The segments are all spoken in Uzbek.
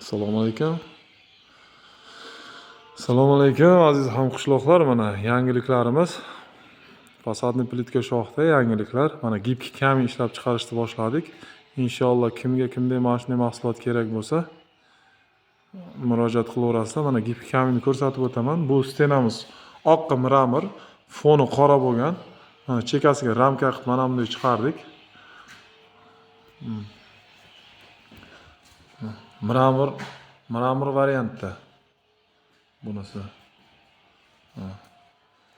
Assalomu alaykum. Assalomu alaykum, aziz hamqishloqlar. Mana yangiliklarimiz. Фасадный plitka shoxda yangiliklar. Mana гибкий камень ishlab chiqarishni boshladik. Inshaalloh, kimga kimday mana shunday mahsulot kerak bo'lsa, murojaat qilaverasizlar. Mana гибкий камень ni ko'rsatib o'taman. Bu стена miz oqqa мрамор, foni qora bo'lgan. Mana chekasiga ramka qilib mana bunday chiqardik. Мрамор variantda. Bunisi.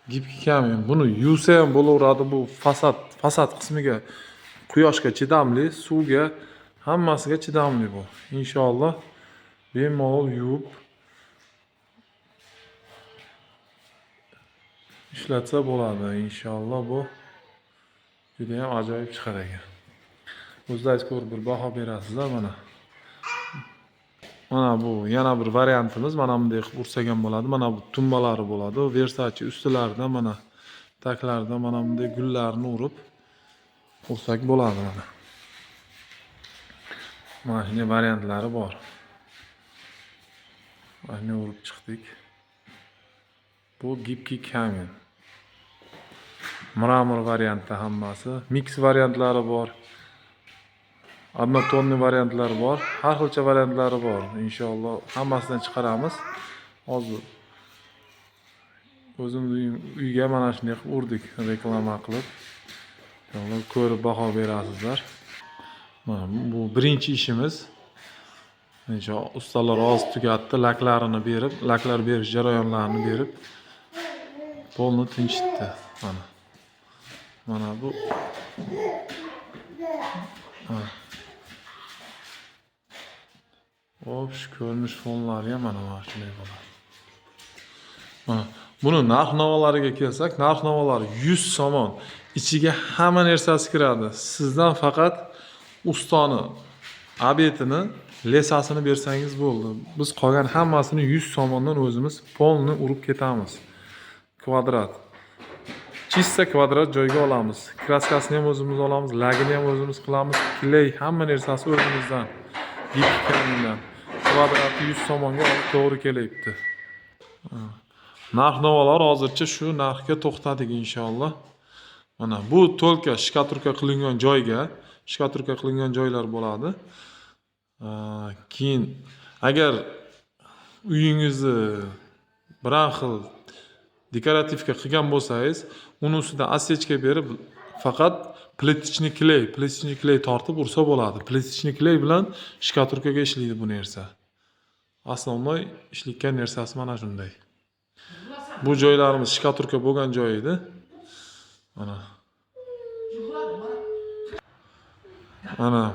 Гибкий камень. Buni yuvsa ham bo'laveradi. Bu fasad qismiga quyoshga chidamli, suvga, hammasiga chidamli bu. Inshaalloh, bemalol yuvib ishlatsa bo'ladi. Inshaalloh, bu juda ham ajoyib chiqar ekan. O'zlaringiz ko'rib bir baho berasizlar mana. Mana bu yana bir variantimiz. Mana bunday qilib ursak ham bo'ladi. Mana bu tumbalari bo'ladi. Versace ustilarida, mana taklarida mana bunday gullarni urib ursak bo'ladi mana. Mana shunday variantlari bor. Mana shunday urib chiqdik. Bu гибкий камень. Мрамор variantda hammasi. Mix variantlari bor. Однотонный variantlar bor. Har xilcha variantlari bor. Inshaalloh, hammasidan chiqaramiz. Hozir o'zimiz uyga mana shunday qilib urdik, reklama qilib. Inshaalloh, ko'rib baho berasizlar. Mana bu birinchi ishimiz. Inshaalloh, ustalar hozir tugatdi, laklarini berib, laklar berish jarayonlarini berib, polni tinchitdi. Mana. Mana bu. Mana. Общий ko'rinish fonlari ham mana shunday bo'ladi. Mana buni narx navolariga kelsak, narx navolari 100 somon. Ichiga hamma narsasi kiradi. Sizdan faqat ustani обед ini, леса sini bersangiz bo'ldi. Biz qolgan hammasini 100 somondan o'zimiz polni urib ketamiz. Kvadrat. Чисто kvadrat joyga olamiz. Краска sini ham o'zimiz olamiz, lagini ham o'zimiz qilamiz, клей, hamma narsasi o'zimizdan. Yetgandan. Kvadrati 100 somonga to'g'ri kelyapti. Narx navolar hozircha shu narxga to'xtadik, inshaalloh. Mana bu только штукатурка qilingan joyga, штукатурка qilingan joylar bo'ladi. Keyin agar uyingizni biron xil декоративка qilgan bo'lsangiz, uni ustidan осечка berib, faqat плиточный клей tortib ursa bo'ladi. Плиточный клей bilan штукатурка ga ishlaydi bu narsa. Основной ishlatgan narsasi mana shunday. Bu joylarimiz штукатурка bo'lgan joy edi. Mana.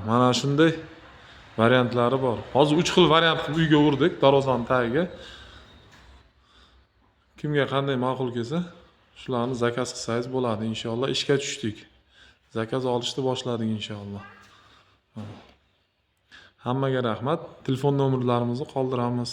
Mana shunday variantlari bor. Hozir 3 xil variant qilib uyga urdik, darvozani tagiga. Kimga qanday ma'qul kelsa, shularni заказ qilsangiz bo'ladi, inshaalloh. Ishga tushdik. Заказ olishni boshladik, inshaalloh. Hammaga rahmat. Telefon nomerlarimizni qoldiramiz.